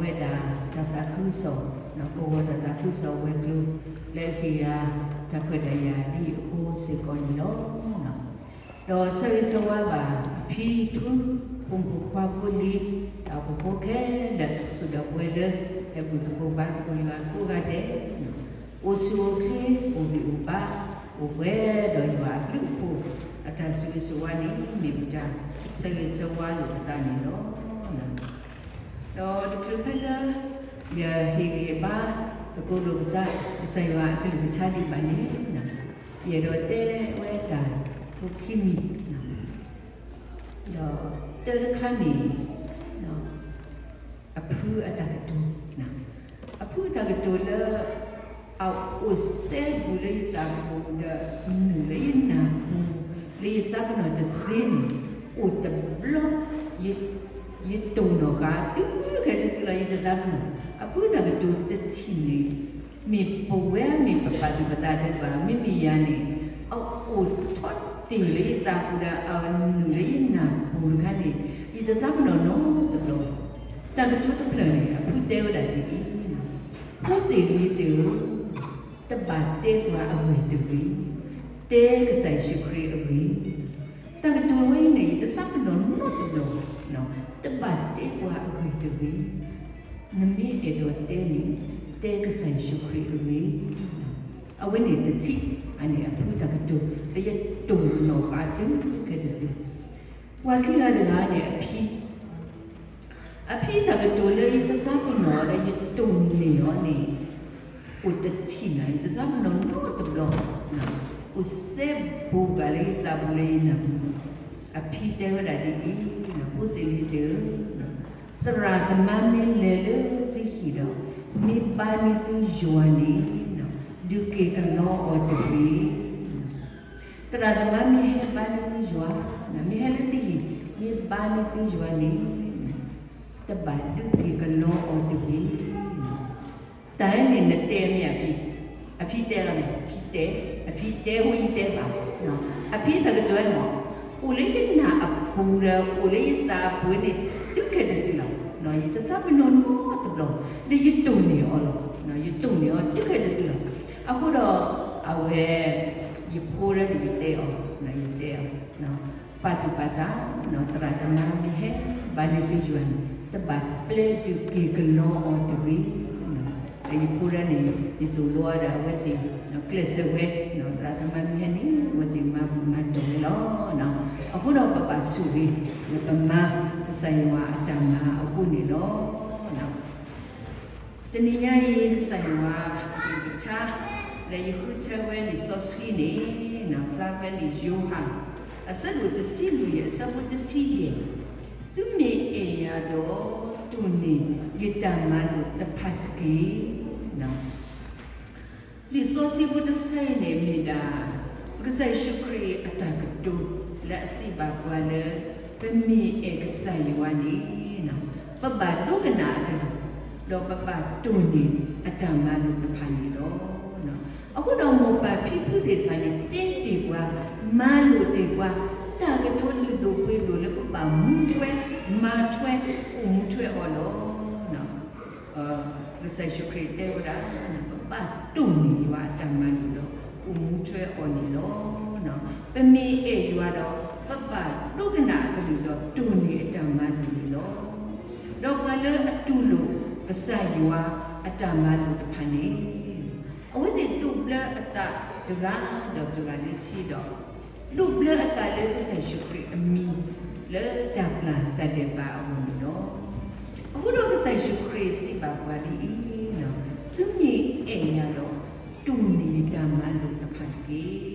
ဝဲဒၣ်တၢ်သးခုကစီၣ်, ဒီးကဝီၤတၢ်သးခုကစီၣ်ဝဲၤကျိၤ လၢအဟ့ၣ်ယၤတၢ်ခွဲးတၢ်ယာ်ဒ်အံၤအဃိစ့ၢ်ကီးန့ၣ်လီၤ. ဒီးဆၢဂ့ၤဆၢဝါဘၣ် ဖံဖု ဖိမုၣ်ဖိခွါဖိလံၤ ဒီးပဖိခဲလၢာ် ဃုာ်ဒီးပဝဲလၢ ဟဲဘူၣ်သကိးဘါသကိးယွၤကိးဂၤဒဲး အိၣ်ဆူၣ်အိၣ်ချ့ အိၣ်ဂံၢ်အိၣ်ဘါ အိၣ်ပှဲၤဒီးယွၤအဘျုးအဖှိၣ် အတၢ်ဆိၣ်ဂ့ၤဆိၣ်ဝါန့ၣ် မ့ၢ်ပတၢ်ဆၢဂ့ၤဆၢဝါလိာ်ပသးန့ၣ်လီၤ. ဒီးတချုးဖဲလၢ ယဟ့ၣ်ဂံၢ်ဘါ သကိးလိာ်ပသး ကစၢ်ယွၤအကလုၢ်ကထါဒံးဘၣ်န့ၣ် ယအဲၣ်ဒိးတဲဝဲတၢ်ဖိခံမံၤ ဒီးတၢတခါန့ၣ် အဖုအတၢ်ကတိၤ, အဖုအတၢ်ကတိၤလၢ အအိၣ်စဲဘူးလၢယသးပူၤဒီး နုာ်လၢယနၢ်ပူၤ လၢယသးပ့ၤနီၣ်တသ့န့ၣ် အိၣ်တဘျီ ယတိၢ်နီၣ်ဃာ် တုၤခဲတစုလီၤ ယတသးပ့ၤနီၣ် အဖုအတၢ်ကတိၤတထံၣ်န့ၣ် မ့ၢ်ပဝဲမ့ၢ်ပပာ်သူၣ်ပသးသ့ဘၣ် မ့မ့ၢ်ယၤန့ၣ် အအိၣ်ထီၣ်တ့ၢ်လၢယသးပူၤဒီး အနုာ်လၢယနၢ်ပူၤတခါန့ၣ် ယတသးပ့ၤနီၣ်နီတဘျီ. တၢ်ကတိၤတဖျၢၣ်န့ၣ် အဖုတဲဝဲဒၣ်ဒ်အံၤ, ဖိသ့ၣ်လံၤသ့ၣ်ဧၢ, တဘၣ်တဲပှၤအဂ့ၢ်တဂ့ၤ, တဲကစၢ်ယ့ၣ်ၡူးခရံာ်အဂ့ၢ်. တၢ်ကတိၤဝဲအံၤန့ၣ် ယတသးပ့ၤနီၣ်နီတဘျီ, တဘၣ်တဲပှၤအဂ့ၢ်တဂ့ၤ, နမ့ၢ်အဲၣ်ဒိးတဲန့ၣ် တဲကစၢ်ယ့ၣ်ၡူးခရံာ်အဂ့ၢ်. အဝဲန့ၣ်တထံၣ် အန့ၣ်အဖုတၢ်ကတိၤ လၢယတိၢ်နီၣ်ဃာ်တုၤခဲတစု. ပှၤခံဂၤတဂၤန့ၣ် အဖံ အဖံတၢ်ကတိၤလၢယတသးပ့ၤနီၣ်ဒီးယတိၢ်န့ၢ်အီၤန့ၣ် အိၣ်တထံၣ်နၤ ယတသးပ့ၤနီၣ်နီတဘျီ, အိၣ်စဲဘူးဂၤလၢယသးပူၤလၢယနၢ်ပူၤ, အဖံတဲဝဲဒၣ်ဒ်အံၤ, ဖိသ့ၣ်လံၤသ့ၣ်ဧၢ, သရၣ်သမါမ့ၢ်လဲၤလၢသုဟံၣ်ဒီး မ့ၢ်ဘါန့ၢ်သုယွၤန့ၣ် ဒုးက့ၤကလီအီၤတဂ့ၤ. သရၣ်သမါမ့ၢ်ဟဲဘါန့ၢ်သုယွၤ, မ့ၢ်ဟဲလၢသုဟံၣ် မ့ၢ်ဘါန့ၢ်သုယွၤန့ၣ် တဘၣ်ဒုးက့ၤကလီအီၤတဂ့ၤ. တၢ်အံၤန့ၣ်နတဲမ့ၢ်အဖံ, အဖံတဲလီၤန့ၣ် ဖံတဲ, အဖံတဲဝဲယတဲဘၣ်, အဖံတၢ်ကတိၤန့ၣ်မ့ၢ် အိၣ်လၢယနၢ်အပူၤဒီး အိၣ်လၢယသးအပူၤန့ၣ် တုၤခဲတစုလီၤ. ယတသးပ့ၤနီၣ်နီတဘျီ, ဒီးယတိၢ်န့ၢ်အီၤလီၤ. ယတိၢ်န့ၢ်အီၤတုၤခဲတစုလီၤ. အဃိဒီး အဝဲ ယဖိဒၣ်န့ၣ် ယတဲအီၤ, ယတဲအီၤ ပာ်သူၣ်ပာ်သး, သရၣ်သမါမ့ၢ်ဟဲဘါန့ၢ်သုယွၤန့ၣ် တဘၣ်ပျဲဒုးက့ၤကလီအီၤတဂ့ၤ. ဒီးယဖိဒၣ်န့ၣ် ယသိၣ်လိအီၤဒီးအဝဲသ့ၣ် ကျဲးစၢးဝဲ, သရၣ်သမါမ့ၢ်ဟဲန့ၣ် အဝဲသ့ၣ်မၤဘူၣ်မၤတီၢ်ဝဲလီၤ. အဃိဒီးပဘၣ်ဆိၣ်ဂ့ၤ လၢပမၤကစၢ်ယွၤအတၢ်မၤအဃိန့ၣ်လီၤ. တနံၤညါအံၤ ကစၢ်ယွၤအကလုၢ်ကထါ လၢယဃုထၢဝဲလံာ်စီဆှံန့ၣ် ဖျါဖဲလံာ်ယိၤဟၣ် အဆၢဒိၣ်တဆံလွံၢ် အဆၢဖိတဆံယဲၢ်, သုမ့ၢ်အဲၣ်ယၤဒီး တိၢ်န့ၢ်ယတၢ်မၤလိာ်တဖၣ်တက့ၢ်. လံာ်စီဆှံဖိတဆၢအံၤန့ၣ်မ့ၢ်ဒၣ် ကစၢ်ယ့ၣ်ၡူးခရံာ်အတၢ်ကတိၤ လၢအစံးဘၣ်ပှၤလၢ ပမ့ၢ်အဲၣ်ကစၢ်ယွၤန့ၣ် ပဘၣ်ဒိကနၣ်အကလုၢ် ဒီးပဘၣ်တိၢ်န့ၢ်အတၢ်မၤလိာ်တဖၣ်န့ၣ်လီၤ. အဃိဒီးမိၢ်ပၢ်ဖံဖုသ့ၣ်တဖၣ်န့ၣ် တဲတ့ၢ်ပှၤ, မၤလိာ်တ့ၢ်ပှၤ, တၢ်ကတိၤလုၢ်ဒိၣ်ပှ့ၤဒိၣ်လၢပဘၣ်မူထွဲ, မၤထွဲ, အိၣ်မူထွဲအီၤလီၤ. ကစၢ်ယ့ၣ်ၡူးခရံာ်တဲဝဲဒၣ် ပဘၣ်တိၢ်န့ၢ်ယွၤအတၢ်မၤလိာ်ဒီး အိၣ်မူထွဲအီၤန့ၣ်လီၤ. ပမ့ၢ်အဲၣ်ယွၤဒီး ပဘၣ်ဒိကနၣ်အကလုၢ်ဒီးတိၢ်န့ၢ်အတၢ်မၤလိာ်န့ၣ်လီၤ. ဒီးပှၤလၢအတူၢ်လိာ်ကစၢ်ယွၤအတၢ်မၤလိာ်တဖၣ်န့ၣ် အဝဲသ့ၣ်ဒိးဘျၢအသးတဂၤဒီးတဂၤလၢထံဒီး ဒိးဘျၢအသးလၢကစၢ်ယ့ၣ်ၡူးခရံာ်အမံၤ လၢတၢ်ပျၢ်တၢ်ဒဲးဘးအဂီၢ်န့ၣ်လီၤ. အဃိဒီးကစၢ်ယ့ၣ်ၡူးခရံာ်စံးဘၣ်ပှၤဒ်အံၤ, သုမ့ၢ်အဲၣ်ယၤဒီး တိၢ်န့ၢ်ယတၢ်မၤလိာ်တဖၣ်တက့ၢ်.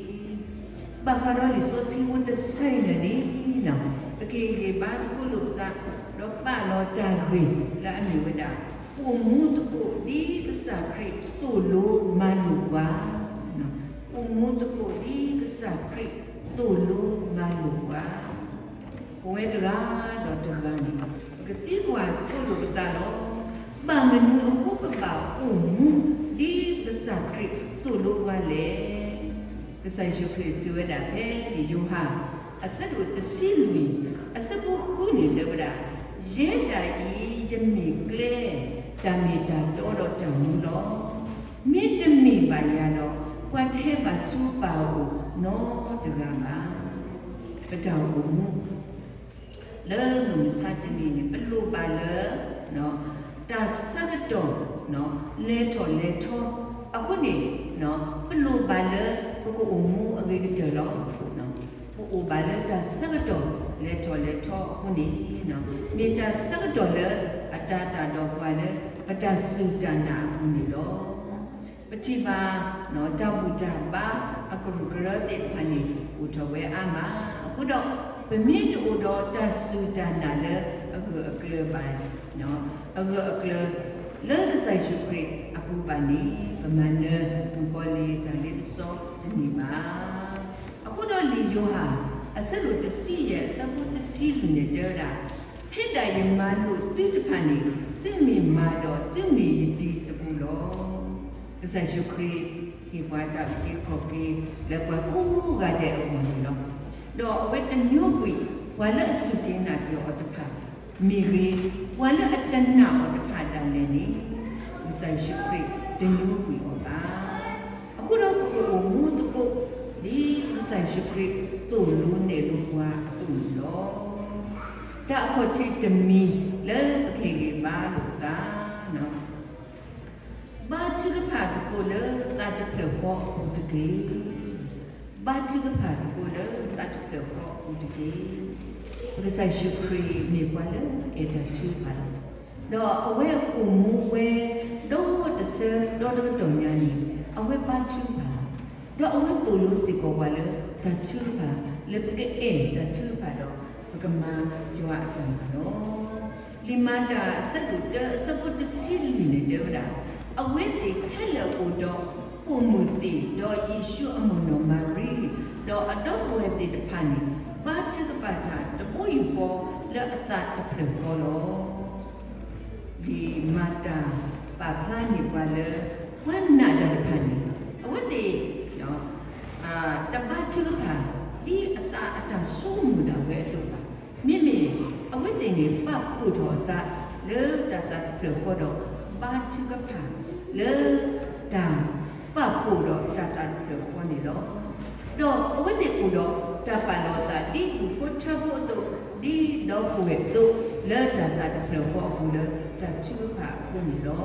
ဘၣ်ဃးဒီးလံာ်စီဆှံဖိတဆၢအံၤန့ၣ်န့ၣ် ပကဟ့ၣ်ဂံၢ်ဘါသကိးလိာ်ပသး ဒီးပာ်လီၤတၢ်ဂ့ၢ်လၢအမ့ၢ်ဝဲဒၣ် အိၣ်မူသကိးဒ်ကစၢ်ခရံာ်သိၣ်လိမၤလိာ်ပှၤ, အိၣ်မူသကိးဒ်ကစၢ်ခရံာ်သိၣ်လိမၤလိာ်ပှၤ, ပဝဲတဂၤဒီးတဂၤန့ၣ် ပကသံကွၢ်သကိးလိာ်ပသးလီၤ. ဘၣ်မနုၤအဃိပဘၣ်အိၣ်မူ ဒ်ကစၢ်ခရံာ်သိၣ်လိပှၤလဲၣ်. ကစၢ်ယ့ၣ်ၡူးခရံာ်စံးဝဲဒၣ်ဖဲလံာ်ယိၤဟၣ် အဆၢဒိၣ်တဆံလွံၢ် အဆၢဖိဃုန့ၣ် တဲဝဲဒၣ်, ယဲဒၣ်အံၤ ယမ့ၢ်ကျဲ မ့တမ့ၢ်ဘၣ်ယၤဒီး ပှၤတဟဲဘၣ်ဆူပၢ်အအိၣ်နီတဂၤဘၣ်. ပတၢ်အိၣ်မူ လၢမုၢ်မဆါတနံၤန့ၣ် ပလိၣ်ဘၣ်လၢ တၢ်ဆၢကတီၢ် လဲၤထီၣ်လဲၤထီ အဃိန့ၣ် ပလိၣ်ဘၣ်လၢပကအိၣ်မူအဂ့ၤကတၢၢ်လီၤ. ပအိၣ်ဘၣ်လၢတၢ်ဆၢကတီၢ်လဲၤထီၣ်လဲၤထီအဃိန့ၣ် မ့ၢ်တၢ်ဆၢကတီၢ်လၢအတၤတၢ်ဒီးပှၤလၢပတၢ်စူၢ်တၢ်နာ်အပူၤန့ၣ်လီၤ. ပထံၣ်ဘၣ် တၢ်ဘူၣ်တၢ်ဘါအကရူၢ်ကရၢသ့ၣ်တဖၣ်န့ၣ် အိၣ်ထီၣ်ဝဲအါမး. အဃိဒီး ပမ့ၢ်တအိၣ်ဒီးတၢ်စူၢ်တၢ်နာ်လၢအဂၢၢ်အကျၢၤဘၣ် အဂၢၢ်အကျၢၤလၢကစၢ်ယ့ၣ်ၡူးခရံာ်အပူၤဘၣ်န့ၣ် ပမၤနၢၤမုၣ်ကီၤလံၢ်တၢ်လ့ပစီတန့ၢ်ဘၣ်. အဃိဒီးလံာ်ယိၤဟၣ် အဆၢဒိၣ်တဆံယဲၢ် အဆၢဖိတဆံလွံၢ်န့ၣ်တဲဝဲဒၣ်, ဖဲဒၣ်ယမၤလိာ်သုတဖၣ်န့ၣ် သုမ့ၢ်မၤဒီးသုမ့ၢ်ယတံၤသကိးလီၤ. ကစၢ်ယ့ၣ်ၡူးခရံာ်ဟ့ၣ်ပှၤတၢ်အုၣ်က့ၤခီၣ်က့ၤလၢပှၤကိးဂၤဒဲးအဂီၢ်န့ၣ်လီၤ. ဒီးအဝဲတညိကွံာ်ပှၤလၢအစူၢ်က့ၤနာ်က့ၤအီၤတဖၣ် မ့ၢ်ဂ့ၤ, ပှၤလၢအတနာ်အီၤတဖၣ်ဒၣ်လဲာ်န့ၣ် ကစၢ်ယ့ၣ်ၡူးခရံာ်တညိကွံာ်အီၤဘၣ်. အဃိဒီးပကအိၣ်မူသကိး ဒ်ကစၢ်ယ့ၣ်ၡူးခရံာ်သိၣ်လိနဲၣ်လိပှၤအသိးန့ၣ်လီၤ. တၢ်အခီၣ်ထံးတမံၤလၢပကဟ့ၣ်ဂံၢ်ဘါလိာ်ပသး ဘါထုကဖၣ်သကိးလၢသးတဖျၢၣ်ဃီအပူၤတက့ၢ်. ဘါထုကဖၣ်သကိးလၢသးတဖျၢၣ်ဃီအပူၤတက့ၢ်. ပကစၢ်ယ့ၣ်ၡူးခရံာ်မ့ၢ်ပှၤလၢအဲၣ်တၢ်ထုကဖၣ်လီၤ. ဒီးအဝဲအိၣ်မူဝဲ ဒီတဆၢဒီတကတီၢ်ညါန့ၣ် အဝဲဘါထုကဖၣ်လီၤ. ဒီးအဝဲသိၣ်လိစ့ၢ်ကီးပှၤလၢတၢ်ထုကဖၣ် လၢပကအဲၣ်တၢ်ထုကဖၣ်ဒီး ပကမၤယွၤအတၢ်မၤလီၤ. လံာ်မၤတၢ်အဆၢဒိၣ်တၢ အဆၢဖိတဆံလွံၢ်န့ၣ်တဲဝဲဒၣ်, အဝဲသ့ၣ်ခဲလၢာ်အိၣ်ဒီးပိာ်မုၣ်သ့ၣ်, ဒီးယ့ၣ်ၡူးအမုၢ်နီၢ်မၤရံ, ဒီးအဒီပုၢ်ဝဲၢ်သ့ၣ်တဖၣ်န့ၣ် ဘါထုကဖၣ်တၢ်တဘိယူၢ်ဃီလၢအသးတဖျၢၣ်ဃီလီၤ. လံာ်မၤတၢ်ပာ်ဖျါန့ၢ်ပှၤလၢ ပှၤနာ်တၢ်တဖၣ်န့ၣ် အဝဲသ့ၣ် တဘါထုကဖၣ် ဒ်အသးအတၢ်ဆိကမိၣ်ဒၣ်ဝဲအသိးဘၣ်. မ့မ့ၢ်အဝဲသ့ၣ်န့ၣ် ပာ်ဖှိၣ်ထီၣ်အသးလၢတၢ်သးတဖျၢၣ်ဃီဒီး ဘါထုကဖၣ်လၢ တၢ်ပာ်ဖှိၣ်ဒီးတၢ်သးတဖျၢၣ်ဃီန့ၣ်လီၤ. ဒီးအဝဲသ့ၣ်အိၣ်ဒီးတၢ်ပာ်လီၤအသး ဒ်ဒူၣ်ဖိထၢဖိအသိး, ဒ်ဒီပုၢ်ဝဲၢ်အသိး, လၢတၢ်သးတဖျၢၣ်ဃီအပူၤလၢတၢ်ထုကဖၣ်အဃိန့ၣ်လီၤ.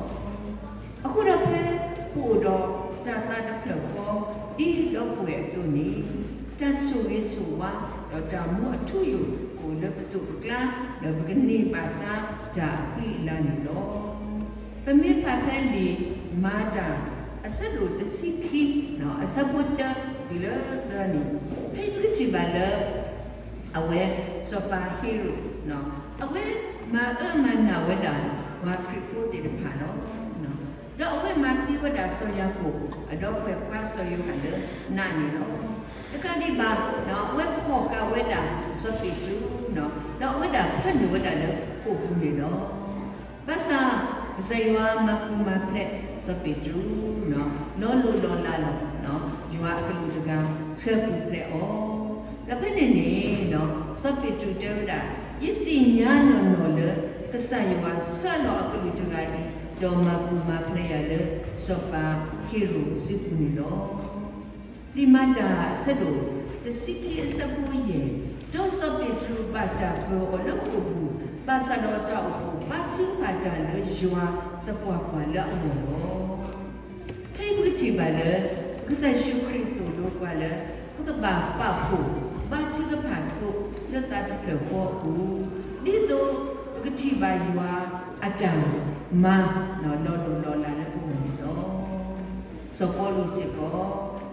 အဃိဒီးဖဲပအိၣ်ဒီးတၢ်သးတဖျၢၣ်ဃီ ဒ်ဒီပုၢ်ဝဲၢ်အသိးန့ၣ်, တၢ်ဆိၣ်ဂ့ၤဆိၣ်ဝါ ဒီးတၢ်မူအထူအယိာ်ကအိၣ်လၢပသိးပကျါ, ဒီးပကန့ၢ်ဘၣ်သါတၢ်အဃံအလၤန့ၣ်လီၤ. ပမ့ၢ်ဖးဖဲလံာ်မၤတၢ် အဆၢဒိၣ်တဆံခံ အဆၢဖိတၢတုၤလၢသၢန့ၣ်, ဖဲပကထံၣ်ဘၣ်လၢ အဝဲစီၤပၤဟ့ၤရိာ် အဝဲမၤအၢမၤနးဝဲဒၣ် ပှၤခရံာ်ဖိသ့ၣ်တဖၣ်လီၤ. ဒီးအဝဲမၤသံဝဲဒၣ်စီၤယၤကိာ် အဒီပုၢ်ဝဲၢ်ခွါစီၤယိၤဟၣ်လၢနးန့ၣ်လီၤ. တကးဒံးဘၣ် အဝဲဖီၣ်ဃာ်ဝဲဒၣ်စီၤပ့းတရူး, ဒီးအဝဲဒၣ်ဖၢနုာ်ဝဲဒၣ်လၢဃိာ်ပူၤန့ၣ်လီၤ. ဘၣ်ဆၣ် ကစၢ်ယွၤမၤပူၤမၤဖျဲးစီၤပ့းတရူး, လီၤလိၢ်လီၤလးလီၤ, ယွၤအကလူးတဂၤဆှၢပူၤဖျဲးအီၤ. ဒီးဖဲန့ၣ်န့ၣ် စီၤပ့းတရူးတဲဝဲဒၣ်, ယသ့ၣ်ညါနီၢ်နီၢ်လၢ ကစၢ်ယွၤဆှၢလီၤအကလူးတဂၤအံၤ, ဒီးမၤပူၤမၤဖျဲးယၤလၢစီၤပၤဟ့ၤရိာ်အစုပူၤန့ၣ်လီၤ. လံာ်မၤတၢ်အဆၢဒိၣ်တဆံခံအဆၢဖိယဲၢ်, ဒီးစီၤပ့းတရူးဘၣ်တၢ်ပၢၤအီၤလၢဃိာ်ပူၤ, ဘၣ်ဆၣ်ဒီးတၢ်အိၣ်ဖှိၣ်ဘါထုကဖၣ်တၢ်လၢယွၤသပှၢ်ပှၢ်လၢအဂီၢ်လီၤ. ဖဲပကထံၣ်ဘၣ်လၢ ကစၢ်ယ့ၣ်ၡူးခရံာ်သိၣ်လိပှၤလၢ ပကဘၣ်ပာ်ဖှိၣ်ဘါထုကဖၣ်သကိးလၢသးတဖျၢၣ်ဃီအပူၤ, ဒ်သိးပကထံၣ်ဘၣ်ယွၤအတၢ်မၤလီၤလိၢ်လီၤလးလၢပဂီၢ်န့ၣ်လီၤ. စီၤပီလူးစ့ၢ်ကီး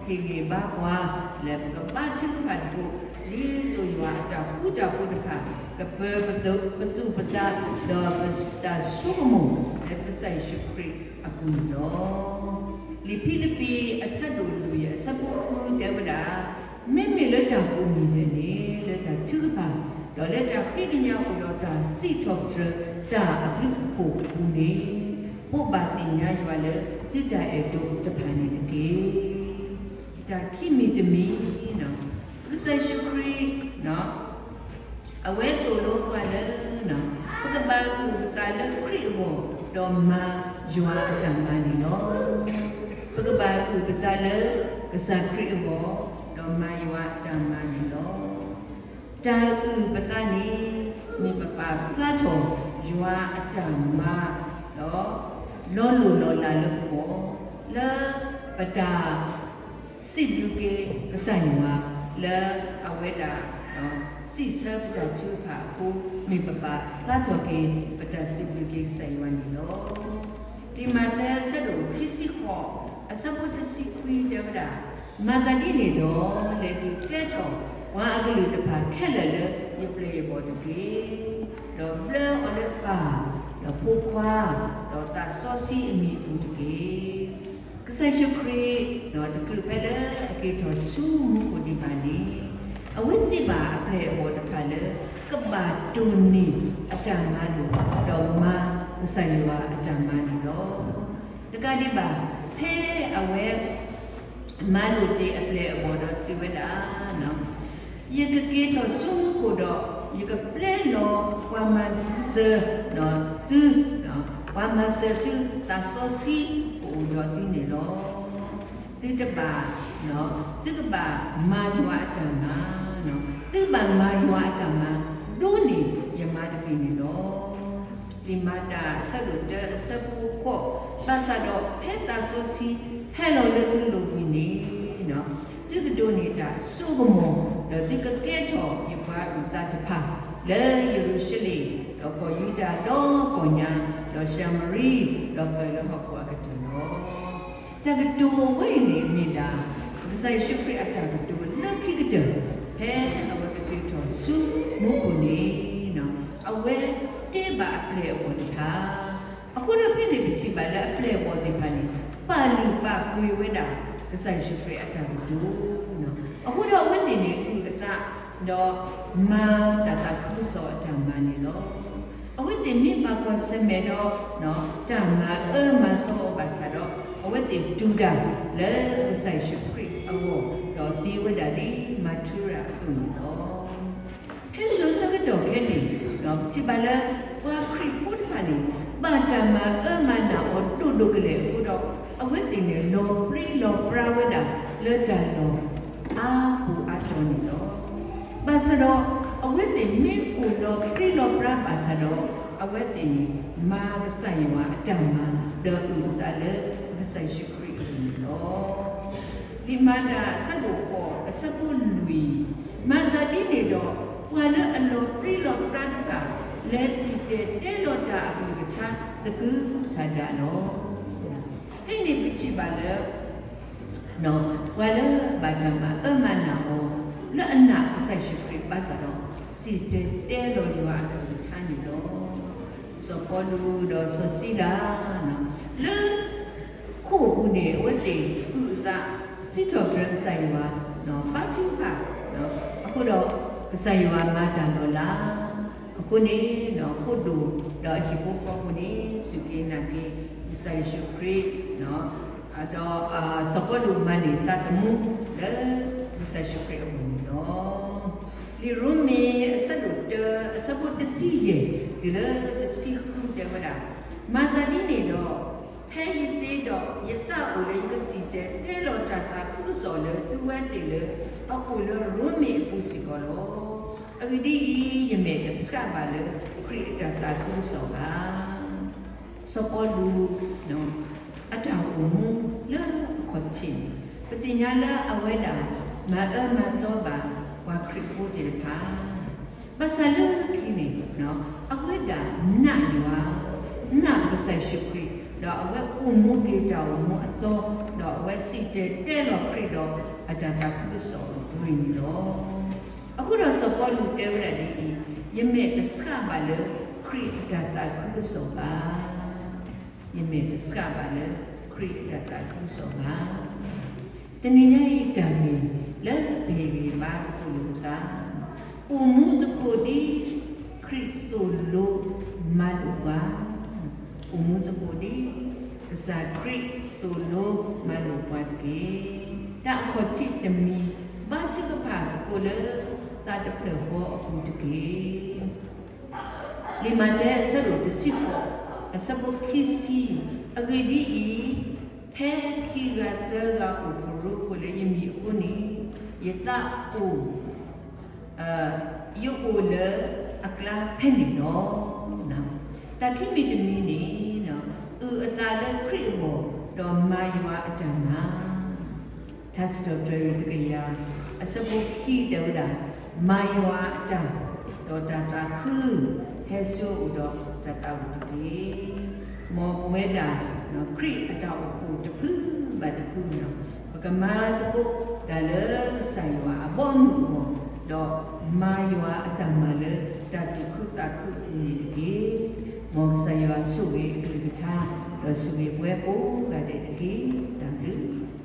ဟ့ၣ်ဂံၢ်ဘါပှၤ လၢပကဘါထုကဖၣ်သကိး ဒ်သိးယွၤအတၢ်ဃူတၢ်ဖိးတဖၣ် ကပၢၤပသူၣ်ပသး ဒီးပတၢ်ဆိကမိၣ်လၢကစၢ်ယ့ၣ်ၡူးခရံာ်အပူၤန့ၣ်လီၤ. လံာ်ဖံလံးပံၤအဆၢဒိၣ်လွံၢ်အဆၢဖိဃုတဲဝဲဒၣ်, မ့မ့ၢ်လၢတၢ်ကိးမံၤဒဲးန့ၣ် လၢတၢ်ထုကဖၣ် ဒီးလၢတၢ်ဃ့ကညးအိၣ်ဒီးတၢ်စံးထီၣ်ပတြၢၤတၢ်အဘျုးအဖှိၣ်အပူၤန့ၣ် ဘိးဘၣ်သ့ၣ်ညါယွၤလၢသုတၢ်အဲၣ်ဒိးတဖၣ်န့ၣ်တက့ၢ်. တၢ်ခံမံၤတမံၤ, ကစၢ်ယ့ၣ်ၡူးခရံာ် အဝဲသိၣ်လိပှၤလၢ ပကဘၣ်ဂုာ်ပသးလၢခရံာ်အဂီၢ် ဒီးမၤယွၤအတၢ်မၤန့ၣ်လီၤ. ပကဘၣ်အုၣ်ပသးလၢကစၢ်ခရံာ်အဂီၢ်, ဒီးမၤယွၤအတၢ်မၤန့ၣ်လီၤ. တၢ်အုၣ်ပသးန့ၣ် မ့ၢ်ပပာ်ဖျါထီၣ်ယွၤအတၢ်မၤ ဒီး လီၤလိၢ်လီၤလးလၢပဂီၢ်, လၢပတၢ် စံးဘျုးက့ၤကစၢ်ယွၤ လၢအဝဲဒၣ် စံးဆၢပတၢ်ထုကဖၣ်အဃိ, မ့ၢ်ပပာ်ဖျါထီၣ်က့ၤ ပတၢ်စံးဘျုးက့ၤကစၢ်ယွၤန့ၣ်လီၤ. လံာ်မးသဲအဆၢဒိၣ်ခံဆံဃိး အဆၢဖိတဆံခွံတဲဝဲဒၣ်, မၤသးဒ်န့ၣ်ဒီး လဲၤဒုးကဲထီၣ်ပှၤအကလုာ်တဖၣ်ခဲလၢာ်လၢယပျဲၢ်ယဘီၣ်တက့ၢ်. ဒီးဘျၢအီၤလၢပၢ်, ဒီးဖိခွါ, ဒီးသးစီဆှံအမံၤအပူၤတက့ၢ်. ကစၢ်ယ့ၣ်ၡူးခရံာ် တချုးဖဲလၢအက့ၤထီၣ်ဆူမူခိၣ်ဒံးဘၣ်န့ၣ်, အဝဲစံးဘၣ်အပျဲၢ်အဘီၣ်တဖၣ်လၢ ကဘၣ်တိၢ်န့ၢ်အတၢ်မၤလိာ် ဒီးမၤကစၢ်ယွၤအတၢ်မၤန့ၣ်လီၤ. တကးဒံးဘၣ်, ဖဲအဝဲ မၤလိာ်တ့ၢ်အပျဲၢ်အဘီၣ်ဒီးစံးဝဲဒၣ်, ယကက့ၤထီၣ်ဆူမူခိၣ်ဒီး ယကပျဲလီၤပှၤမၤစၢၤသု, သု, ပှၤမၤစၢၤသုသးစီဆှံကအိၣ်ဒီးသုန့ၣ်လီၤ. သုတဘၣ်, သုကဘၣ်မၤယွၤအတၢ်မၤ, သုဘၣ်မၤယွၤအတၢ်မၤ ဒိးန့ၢ်ယမၤတက့ၢ်န့ၣ်လီၤ. လံာ်မၤတၢ်အဆၢဒိၣ်တၢအဆၢဖိဃိး, ဘၣ်ဆၣ်ဒီးဖဲသးစီဆှံ ဟဲလီၤလၢသုလိၤဝံၤန့ၣ်, သုကဒိးန့ၢ်တၢ်စိကမီၤ, ဒီးသုကကဲထီၣ်ယပှၤအုၣ်သးတဖၣ် လၢယရူၤၡလ့ၣ်, ဒီးကီၢ်ယူဒၤဒီကီၢ်ညါ, ဒီးၡၤမရံ, ဒီးပၢၢ်လၢဟီၣ်ခိၣ်အကတၢၢ်လီၤ. တၢ်ကတိၤအဝဲအံၤန့ၣ်မ့ၢ်ဒၣ် ကစၢ်ယ့ၣ်ၡူးခရံာ်အတၢ်ကတိၤလၢခံကတၢၢ်, ဖဲအဝဲကက့ၤထီၣ်ဆူမူခိၣ်န့ၣ်, အဝဲတဲဘၣ်အပျဲၢ်အဘီၣ်တဖၣ်, အဃိဒီးဖဲန့ၣ်ပထံၣ်ဘၣ်လၢအပျဲၢ်အဘီၣ်သ့ၣ်တဖၣ်န့ၣ် ပာ်လုၢ်ပာ်ပှ့ၤဝဲဒၣ် ကစၢ်ယ့ၣ်ၡူးခရံာ်အတၢ်ကတိၤ, အဃိဒီးအဝဲသ့ၣ်န့ၣ် အုၣ်အသး ဒီးမၤတၢ်သးခုကစီၣ်အတၢ်မၤန့ၣ်လီၤ. အဝဲသ့ၣ်မ့ၢ်ဘၣ်ကွၢ်ဆၢၣ်မဲာ်ဒီး တၢ်မၤအၢမၤသီအီၤဘၣ်ဆၣ်ဒီး အဝဲသ့ၣ်တူၢ်တၢ်လၢကစၢ်ယ့ၣ်ၡူးခရံာ်အဂီၢ် ဒီးသ့ဝဲဒၣ်ဒ်မၤထူရၤအသိးန့ၣ်လီၤ. ဖဲစိၤဆၢကတီၢ်ခဲအံၤန့ၣ် ပထံၣ်ဘၣ်လၢ ပှၤခရံာ်ဖိတဖၣ်န့ၣ် ဘၣ်တၢ်မၤအၢမၤနးအီၤဒိၣ်ဒိၣ်ကလဲာ်အဃိဒီး အဝဲသ့ၣ်န့ၣ် လီၤပြံလီၤပြါဝဲဒၣ်လၢတၢ်လီၢ်အါပူၤအါတီၤန့ၣ်လီၤ. ဘၣ်ဆၣ်ဒီး အဝဲသ့ၣ်မ့ၢ်အိၣ်လီၤပြံလီၤပြါဘၣ်ဆၣ်ဒီး အဝဲသ့ၣ်န့ၣ် မၤကစၢ်ယွၤအတၢ်မၤ ဒီးအုၣ်အသးလၢကစၢ်ယ့ၣ်ၡူးခရံာ်အပူၤန့ၣ်လီၤ. လံာ်မၤတၢ်အဆၢဒိၣ်ဃိး အဆၢဖိလွံၢ်, မၤသးဒ်န့ၣ်ဒီး ပှၤလၢအလီၤပြံလီၤပြါတဖၣ် လဲၤစံၣ်တဲၤတဲလီၤတၢ်အကလုၢ်ကထါသကုၤဆးဒးလီၤ. ဖဲအံၤန့ၣ်ပထံၣ်ဘၣ်လၢ ပှၤလၢအဘၣ်တၢ်မၤအၢမၤနးအီၤ လၢအနာ်ကစၢ်ယ့ၣ်ၡူးခရံာ်ဘၣ်ဆၣ်ဒီး စံၣ်တဲၤတဲလီၤယွၤအကလုၢ်ကထါန့ၣ်လီၤ. စီၤပီလူးဒီးစီၤစံလၤ လၢ ခိၣ်အပူၤန့ၣ် အဝဲသ့ၣ်အုၣ်အသး စံးထီၣ်ပတြၢၤကစၢ်ယွၤ ဘါထုကဖၣ် အဃိဒီး ကစၢ်ယွၤမၤတၢ်လီၤလး အဃိန့ၣ် ခိၣ်ဒိၣ်ဒီးအဟံၣ်ဖိဃီဖိန့ၣ် စူၢ်က့ၤနာ်က့ၤ ကစၢ်ယ့ၣ်ၡူးခရံာ် ဒီး စီၤပီလူးမၤန့ၢ်သးသမူလၢ ကစၢ်ယ့ၣ်ၡူးခရံာ်အဂီၢ်န့ၣ်လီၤ. လံာ်ရိမ့ၤအဆၢဒိၣ်တၢ အဆၢဖိတဆံယဲၢ် တုၤလၢတဆံဃုတဲဝဲဒၣ်, မၤသးဒ်န့ၣ်ဒီး ဖဲယသ့ဒီး ယသးအိၣ်လၢယကစံၣ်တဲၤတဲလီၤတၢ်သးခုကစီၣ်လၢသုဝဲသ့ၣ်လၢ အအိၣ်လၢရိမ့ၤအပူၤစ့ၢ်ကီးလီၤ. အဂ့ၢ်ဒ်အံၤ, ယမဲာ်တဆှးဘၣ်လၢခရံာ်အတၢ်သးခုကစီၣ်ဘၣ်. စီၤပီလူး အတၢ်အိၣ်မူလၢအခီၣ်ထံးန့ၣ် ပသ့ၣ်ညါလၢအဝဲဒၣ် မၤအၢမၤသီဘၣ်ပှၤခရံာ်ဖိသ့ၣ်တဖၣ် ဘၣ်ဆၣ်လၢခံန့ၣ် အဝဲဒၣ်နာ်ယွၤ, နာ်ကစၢ်ယ့ၣ်ၡူးခရံာ်, ဒီးအဝဲအိၣ်မူက့ၤတၢ်အိၣ်မူအသီ, ဒီးအဝဲစံၣ်တဲၤတဲလီၤခရံာ်ဒီးအတၢ်သးခုကစီၣ်အဂ့ၢ်န့ၣ်လီၤ. အဃိဒီးစီၤပီလူးတဲဝဲဒၣ်ဒ်အံၤ, ယမဲာ်တဆှးဘၣ်လၢခရံာ်အတၢ်သးခုကစီၣ်ဘၣ်. ယမဲာ်တဆှးဘၣ်လၢခရံာ်အတၢ်သးခုကစီၣ်ဘၣ်. တနံၤညါအံၤတၢ်ဂ့ၢ်လၢပဟ့ၣ်ဂံၢ်ဘါသကိးလိာ်ပသး, အိၣ်မူသကိးဒ်ခရံာ်သိၣ်လိမၤလိာ်ပှၤ, အိၣ်မူသကိးဒ်ကစၢ်ခရံာ်သိၣ်လိမၤလိာ်ပှၤတက့ၢ်. တၢ်အခီၣ်ထံးတမံၤ ဘါထုကဖၣ်သကိးလၢသးတဖျၢၣ်ဃီအပူၤတက့ၢ်. လံာ်မးသဲအဆၢဒိၣ်တဆံဃိး အဆၢဖိခံဆံ, အဂ့ၢ်ဒ်အံၤ, ဖဲခံဂၤသၢဂၤအိၣ်ဖရူဖိလၢယမံၤအဃိန့ၣ်, ယသးအိၣ်, ယအိၣ်လၢအကျါဖဲန့ၣ်လီၤ. တၢ်ခံမံၤတမံၤန့ၣ်, အုၣ်အသးလၢခရံာ်အဂီၢ်, ဒီးမၤယွၤအတၢ်မၤ ထါစံးထီၣ်ပတြၢၤ တကယၤအဆၢဖိခံတဲဝဲဒၣ်, မၤယွၤအတၢ်, ဒီးတၢ်သးခုဟဲဆူအအိၣ်ဒီးတၢ်သးဝံၣ်တက့ၢ်. မ်ပဝဲဒၣ် ခရံာ်အတၢ်အိၣ်ဖှိၣ်တဖုဘၣ်တဖုန့ၣ်, ပကမၤသကိးတၢ်လၢကစၢ်ယွၤအဘီအမုၢ်အဂီၢ်, ဒီးမၤယွၤအတၢ်မၤလၢတၢ်သူၣ်ခုသးခုအပူၤန့ၣ်တက့ၢ်. မ်ကစၢ်ယွၤဆိၣ်ဂ့ၤအကလုၢ်ကထါ, ဒီးဆိၣ်ဂ့ၤပဝဲကိးဂၤဒဲးတက့ၢ်. တၢ်ဘျုး